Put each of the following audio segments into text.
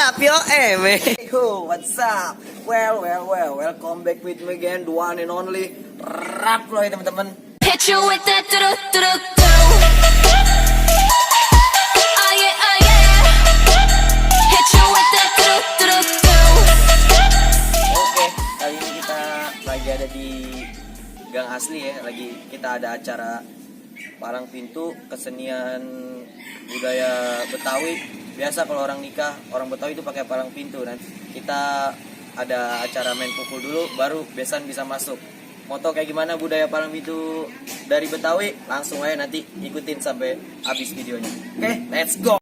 up, yo? Man. Yo, what's up? Well, welcome back with me again, the one and only Rap Roy, teman-teman. Hit you with that Oh yeah. Hit you with that Oke, kali ini kita lagi ada di Gang Asli ya. Kita ada acara palang pintu, kesenian budaya Betawi. Biasa kalau orang nikah, orang Betawi itu pakai palang pintu. Nanti kita ada acara main pukul dulu, baru besan bisa masuk. Mau tau kayak gimana budaya palang pintu dari Betawi? Langsung aja nanti ikutin sampai habis videonya. Oke, let's go!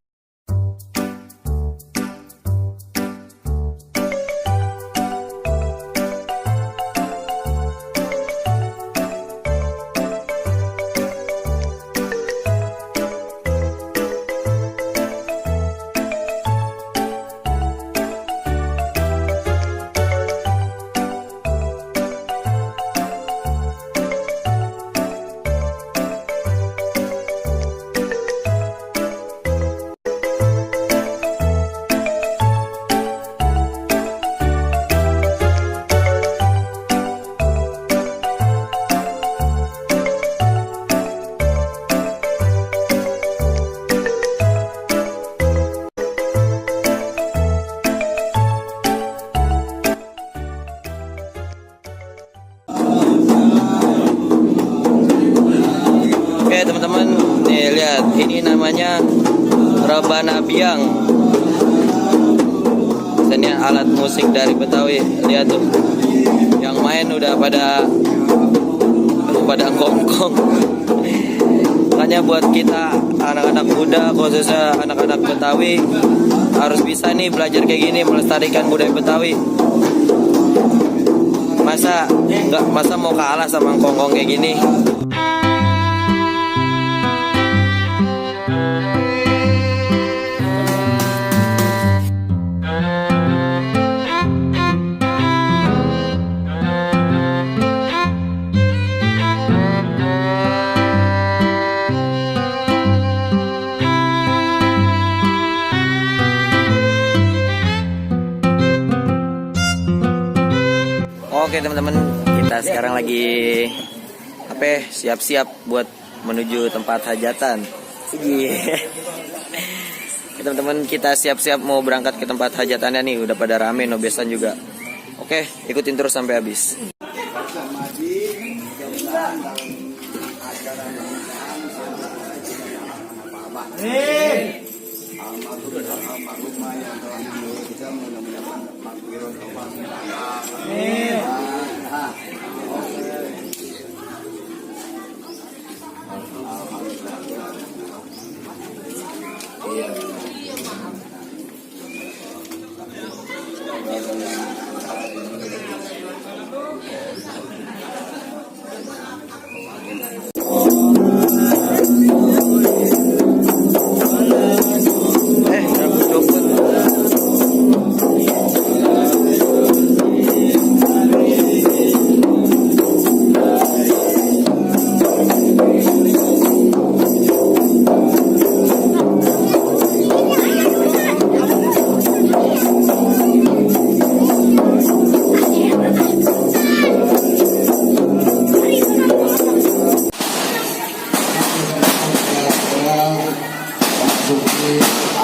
Oke teman-teman, nih lihat, ini namanya rebana biang. Ini alat musik dari Betawi. Lihat tuh, yang main udah pada gongkong. Makanya buat kita anak-anak muda, khususnya anak-anak Betawi, harus bisa nih belajar kayak gini, melestarikan budaya Betawi. Masa mau kalah sama gongkong kayak gini? Oke teman-teman, kita sekarang lagi siap-siap buat menuju tempat hajatan. Teman-teman, kita siap-siap mau berangkat ke tempat hajatannya nih. Udah pada rame, no besan juga. Oke, ikutin terus sampai habis.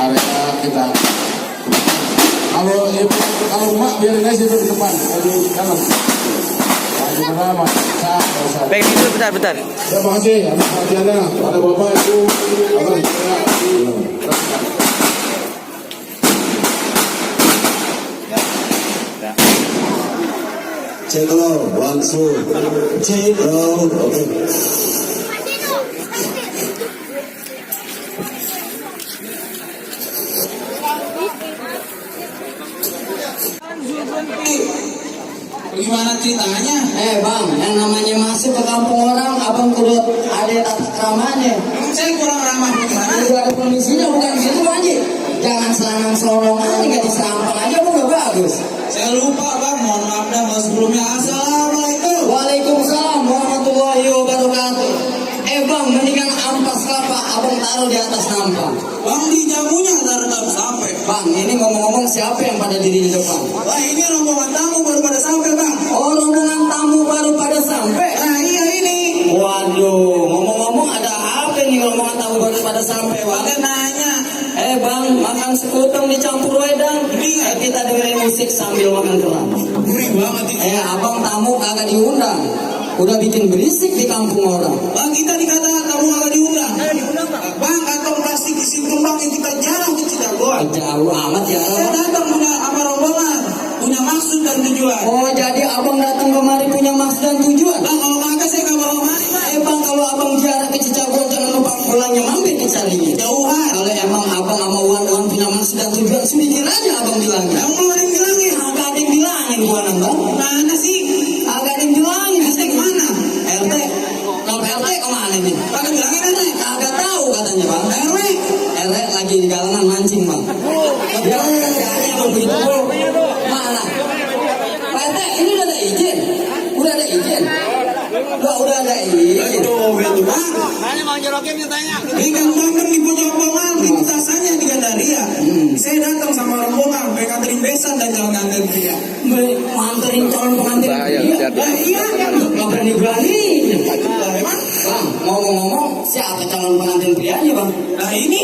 Area kita. Kalau mak biarin aja di depan, di kanan. Maju pertama, Baik itu bentar. Terima kasih atas perhatiannya. Ada bapak ibu, Ceklo, one, two, ceklo, oke. Gimana ceritanya? Bang, yang namanya masuk ke kampung orang, abang kudu ada tata keramanya. Saya kurang ramah gimana? Kudu ada permisinya, bukan gitu Banji. Jangan selonang-selonong aja, nggak diserampang aja, bang, udah bagus. Saya lupa bang, mohon maaf dah. Sebelumnya assalamualaikum. Waalaikumsalam warahmatullahi wabarakatuh. Bang, mendingan ampas kelapa abang taruh di atas nampak. Bang di jamunya ada tetap sampai. Bang, bang, ini ngomong-ngomong siapa yang pada diri di depan? Wah, ini rombongan tamu baru pada sampai, Bang. Oh, rombongan tamu baru pada sampai. Nah, iya ini. Waduh, ngomong-ngomong ada apa nih rombongan tamu baru pada sampai, bang? Pakai nanya. Bang, makan sekutong dicampur wedang. Kita dengerin musik sambil makan kerang. Gurih banget ini. Abang tamu kagak diundang. Udah bikin berisik di kampung orang. Bang, kita dikata kamu kagak diundang. Bang, kantong plastik isi tumbang yang kita jarang ke Cidagon. Jauh amat ya. Saya datang punya apa rombongan, punya maksud dan tujuan. Oh, jadi abang datang kemari punya maksud dan tujuan. Bang, kalau kagak saya nggak bawa mari, Bang. Bang, kalau abang ziarah ke Cicagon jangan lupa pulangnya mampir ke Caringin. Jauhan. Kalau emang abang sama Wan punya maksud dan tujuan, sedikit aja abang bilangin. Kamu mau ada yang bilangin? Agak ada yang bilangin gua nang bang. Mana sih? Agak ada yang bilangin. RT kemana? RT. Kalau RT kemana nih? Kagak bilangin aja. Agak tahu katanya bang. RW. RT lagi di galangan mancing bang. Ya, emang begitu. Mana? Pak RT, ini udah ada izin? Udah ada izin? Udah ada izin. Betul, Bang. Hanya mau jorokin ditanya. Ikan bandeng di pojok bangunan, lintasannya di Gandaria. Saya datang sama rombongan, pengen nganterin besan dan jalan nganterin dia. Manterin calon pengantin dia. Lah iya kan? Gak berani-berani. Lah emang? Bang, ngomong-ngomong, siapa calon pengantin prianya bang? Nah ini,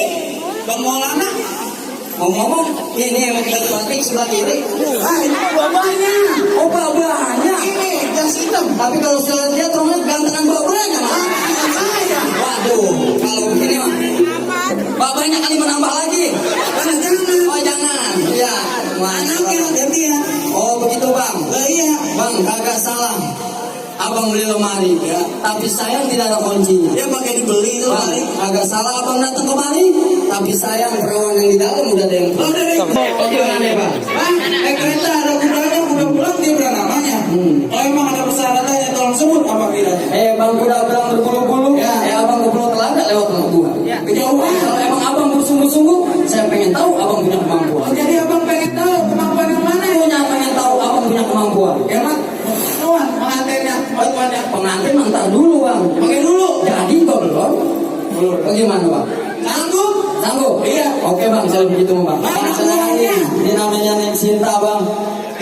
Bang Maulana. Ngomong-ngomong, ini yang kita batik sebelah kiri. Ah ini babahnya. Oh, babahnya. Ini, jas hitam. Tapi kalau saya lihat rumahnya gantengan babahnya mah. Saya. Waduh, kalau begini mah. Babahnya kali menambah lagi. Jangan. Oh, jangan. Iya. Anaknya ganti ya. Oh, begitu bang. Lah iya. Bang, kagak salah. Abang beli lemari ya, tapi sayang tidak ada kuncinya. Dia pakai dibeli itu Bang, kali. agak salah abang datang kemari, tapi sayang perawan yang di dalam udah ada yang Oh, udah deh. Oh, gimana ya bang? Bang, kereta ada kudanya, kuda pulang dia udah namanya. Kalau emang ada persyaratannya, tolong sebut apa kiranya. Bang kuda bilang berbulu-bulu, Ya. abang ke Pulau Telaga lewat rumah tua. Kejauhan. Kalau emang abang bersungguh-sungguh, saya pengen tahu abang punya Oh, kemampuan. jadi abang pengen tahu kemampuan yang mana ya? Pengen tahu abang punya kemampuan. Ya, Mat. Tuan, pengantinnya. Bantuannya. Pengantin mantar dulu bang. Pakai dulu. Jadi kok belum? Belum. Bagaimana bang? Sanggup. Sanggup? Iya. Oke bang, saya begitu bang. Bang, Senang hati. namanya? Ini namanya Neng Sinta bang.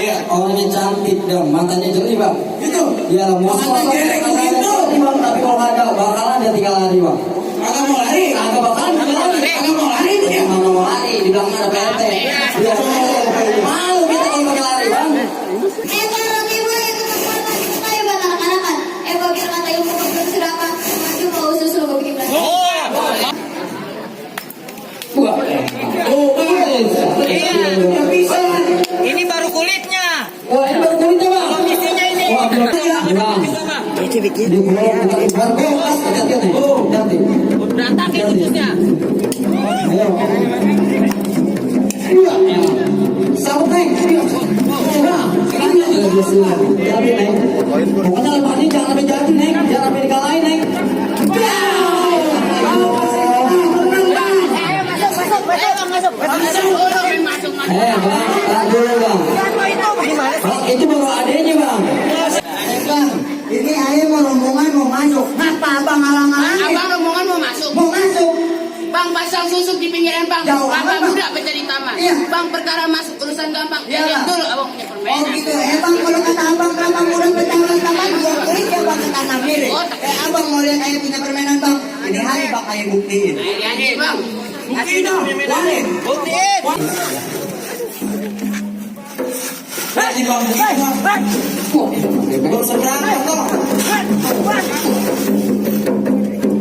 Iya. Orangnya cantik dan matanya jernih bang. Gitu. Iya lah, mau Matanya jelek begitu. bang, tapi kalau ada bakalan dia 3 lari bang. Agak mau lari. Agak bakalan 3 lari. Agak mau lari itu ya. Mana mau lari, di belakang ada PRT. Iya. Malu kita kalau pakai lari bang. Para ibu yang teman-teman saya buat anak-anakan. Biar kata ibu belum serapa. Maju mau susul gue bikin belanja. Wah. Oh, nggak bisa. Ini baru kulitnya. Wah, ini baru kulitnya bang. Isinya ini. Wah, bang. Di pulau baru kulkas, hati-hati. Hati-hati. Berantakin kutusnya. Ayo. Iya. Sambut Neng. Iya. Jadi Neng. Pokoknya lepas ini jangan sampai jatuh Neng. Jangan sampai dikalahin Neng. Bang, dulu bang. Bang, itu baru adanya bang. Bang, ini ayah mau rombongan mau masuk. Ngapa abang halang-halang? Abang rombongan mau masuk. Mau masuk. Bang pasang susuk di pinggiran bang. Jauh Abang amat, Bang. muda baca di taman. Iya. Bang perkara masuk urusan gampang. Iya, Lihat Bang. dulu abang punya Oh permainan. gitu. Bang, kalau kata abang gampang udah berjalan taman, dia kiri dia bang ke kanan kiri. Oh, tak- Abang mau lihat ayah punya permainan bang. Ini hari bang ayah buktiin. Ini bang. Buktiin dong. Buktiin. Buktiin. Ini bang, buktiin bang. Belum seberapa kok.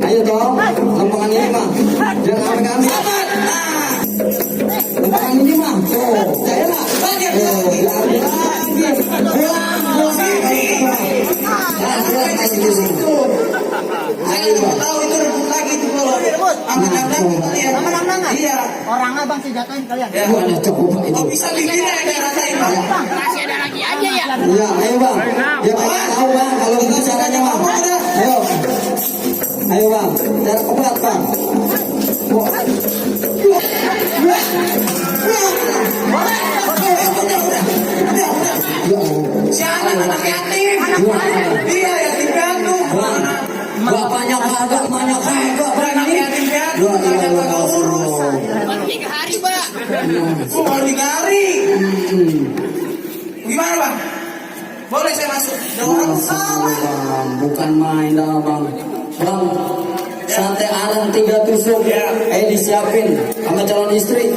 Ayo dong, lempengan ini mah. Jangan sampai kami. Lempengan ini mah. Oh, saya mah. Saya tahu itu rebut lagi itu kalau aman-aman kalian. Iya. Orang abang sih jatuhin kalian. Ya. Ada coba itu. Oh bisa bikin ada rasain bang. Masih ada lagi aja ya. Iya, ayo bang. Dia pengen tahu bang, kalau gitu caranya bang. Ayo. Ayo bang, cara keempat bang. Wah. Siapa anak yatim? Iya yatim piatu. Bang, bapaknya kagak, emaknya kagak. Anak yatim piatu. Kagak urus. Baru 3 hari pak. Oh, berdikari. Gimana bang? Boleh saya masuk? Jangan sama. Bang, bukan main dah bang. Bang, sate ayam 3 tusuk. Disiapin sama calon istri.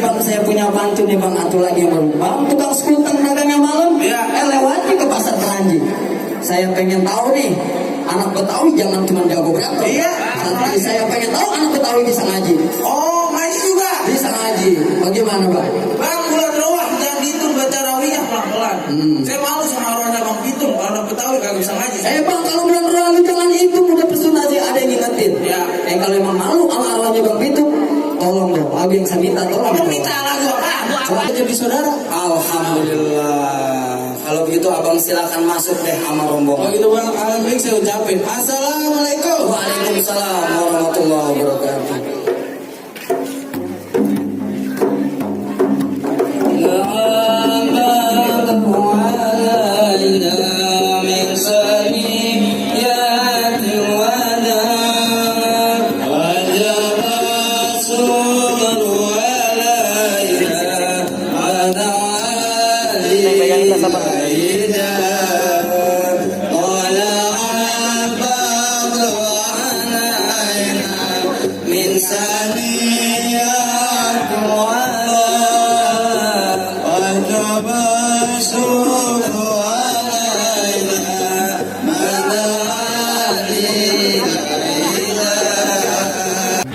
Bang, saya punya bantu nih bang. Atu lagi bang. Bang, tukang skuter dagangnya malam. Lewati ke pasar Keranji. Saya pengen tahu nih, anak Betawi jangan cuma jago berantem. Tapi saya pengen tahu anak Betawi bisa ngaji. Oh, ngaji juga. Bisa ngaji. Bagaimana bang? Bang, bulan Rawah jangan dihitung baca rawiyah pelan-pelan. Saya malu sama arwahnya Bang Pitung. Kalau anak Betawi kagak bisa ngaji. Bang, kalau bulan Rawa jangan itu udah pesun aja ada yang ngingetin. Kalau emang malu sama arwahnya Bang Pitung, tolong dong. Aku yang saya minta tolong. Abang minta lagu apa? Coba jadi saudara. Alhamdulillah. Kalau begitu abang silakan masuk deh sama rombongan. Kalau gitu bang, alhamdulillah saya ucapin. Assalamualaikum. Waalaikumsalam warahmatullahi wabarakatuh.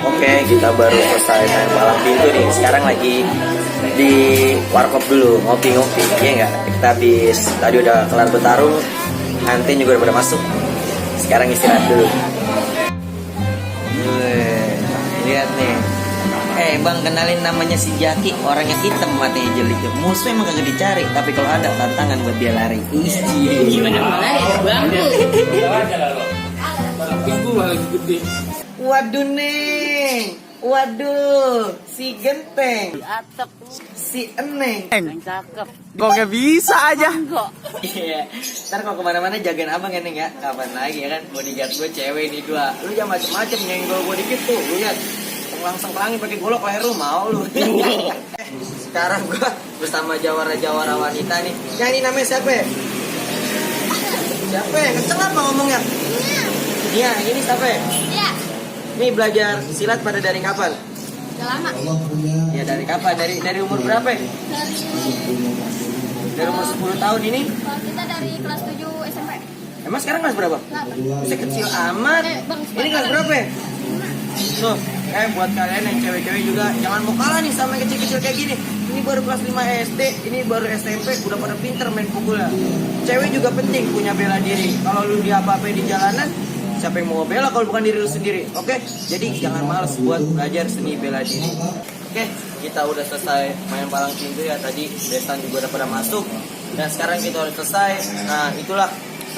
Oke, kita baru selesai main palang pintu nih. Sekarang lagi di warkop dulu, ngopi-ngopi. Iya nggak? Kita habis tadi udah kelar bertarung, anten juga udah pada masuk. Sekarang istirahat dulu. Lihat nih. Bang, kenalin namanya si Jaki. Orangnya hitam, matanya jelik. Musuh emang kagak dicari, tapi kalau ada tantangan buat dia lari. Gimana ya bang? Waduh Neng, waduh si Genteng, Atap. si Eneng. Yang cakep. Kok gak bisa aja? Enggak. Iya. Ntar kalau kemana-mana jagain abang ya Neng ya. Kapan lagi ya kan? Bodyguard gue cewek nih 2. Lu jangan macem-macem nyenggol gue dikit tuh. Lu lihat. Langsung pelangi pakai golok leher lu mau lu. Sekarang gue bersama jawara-jawara wanita nih. Yang ini namanya siapa ya? Siapa ya? Kenceng apa ngomongnya? Iya, ini siapa ya? Iya. Nih belajar silat pada dari kapan? Udah lama. Ya dari kapan? Dari umur berapa ya? Dari umur 10 tahun ini? Kalau kita dari kelas 7 SMP. Emang sekarang kelas berapa? Bisa kecil amat. Bang, Ini kelas berapa ya? Tuh, buat kalian yang cewek-cewek juga jangan mau kalah nih sama yang kecil-kecil kayak gini. Ini baru kelas 5 SD, ini baru SMP, udah pada pinter main pukul ya. Cewek juga penting punya bela diri. Kalau lu apa-apain di jalanan, siapa yang mau bela kalau bukan diri lu sendiri? Oke? Jadi jangan males buat belajar seni bela diri. Oke, kita udah selesai main palang pintu ya. Tadi Desan juga udah pada masuk. Dan sekarang kita udah selesai. Nah, itulah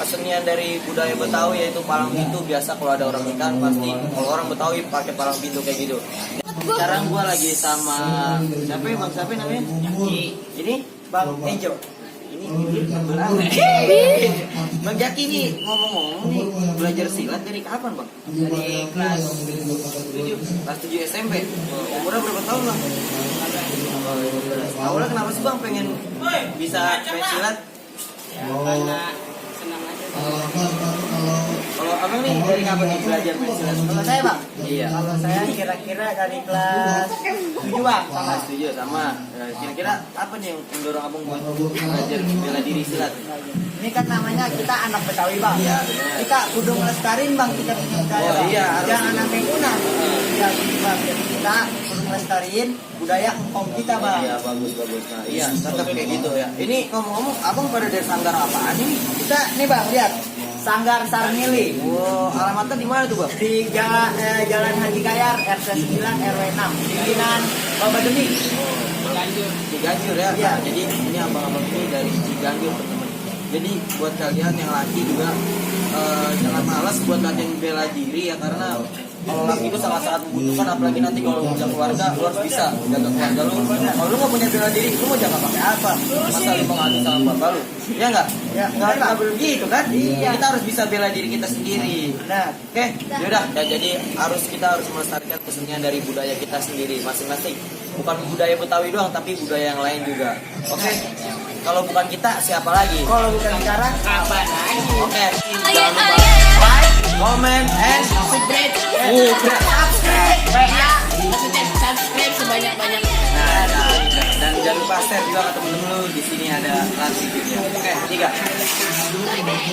kesenian dari budaya Betawi, yaitu palang pintu. Biasa kalau ada orang nikahan pasti kalau orang Betawi pakai palang pintu kayak gitu. Sekarang gua lagi sama siapa ya bang? Siapa namanya? Jaki. Ini Bang Ejo. Ini Bang Jaki nih ngomong-ngomong nih belajar silat dari kapan bang? Dari kelas 7. Kelas 7 SMP. Umurnya berapa tahun bang? Awalnya kenapa sih bang pengen bisa main silat? Ya, karena senang aja. Kalau abang nih dari kapan nih belajar main silat? Kalau saya bang, Iya. kalau saya kira-kira dari kelas 7 bang. Kelas 7 sama. Kira-kira apa nih yang mendorong abang buat belajar bela diri silat? Ini kan namanya kita anak Betawi bang. Iya, benar. Kita kudu ngelestariin bang kita budaya. Oh, Bang. iya, harus. Jangan sampai punah. Ya gitu bang. Jadi kita kudu ngelestariin budaya engkong kita bang. Iya, bagus. Nah, iya, tetap kayak gitu ya. Ini ngomong-ngomong, abang pada dari sanggar apaan ini? Kita nih bang lihat Sanggar Sarmili. Wow, alamatnya di mana tuh bang? Di Jalan Haji Kayar RT 9 RW 6 pimpinan Bapak Demi. Ciganjur ya. Iya. Nah, jadi ini abang-abang ini dari Ciganjur teman-teman. Jadi buat kalian yang laki juga jangan malas buat latihan bela diri ya, karena kalau laki itu sangat-sangat membutuhkan, apalagi nanti kalau punya keluarga lu harus bisa jaga keluarga lu. Kalau lu nggak punya bela diri, lu mau jaga pakai apa? Masa lu pengadu sama bapak lu? Ya nggak? Ya, Nggak boleh gitu kan? Iya. Kita harus bisa bela diri kita sendiri. Nah, Oke, yaudah. Ya, jadi kita harus melestarikan kesenian dari budaya kita sendiri masing-masing. bukan budaya Betawi doang, tapi budaya yang lain juga. Oke. Kalau bukan kita, siapa lagi? Kalau bukan sekarang, Kapan lagi? Oke. Oh Jangan yeah, lupa oh yeah. like, comment, and Subscribe. subscribe. Ya, maksudnya subscribe sebanyak-banyaknya. Nah, dan jangan lupa share juga ke temen-temen lu. Di sini ada live videonya. Oke, 3.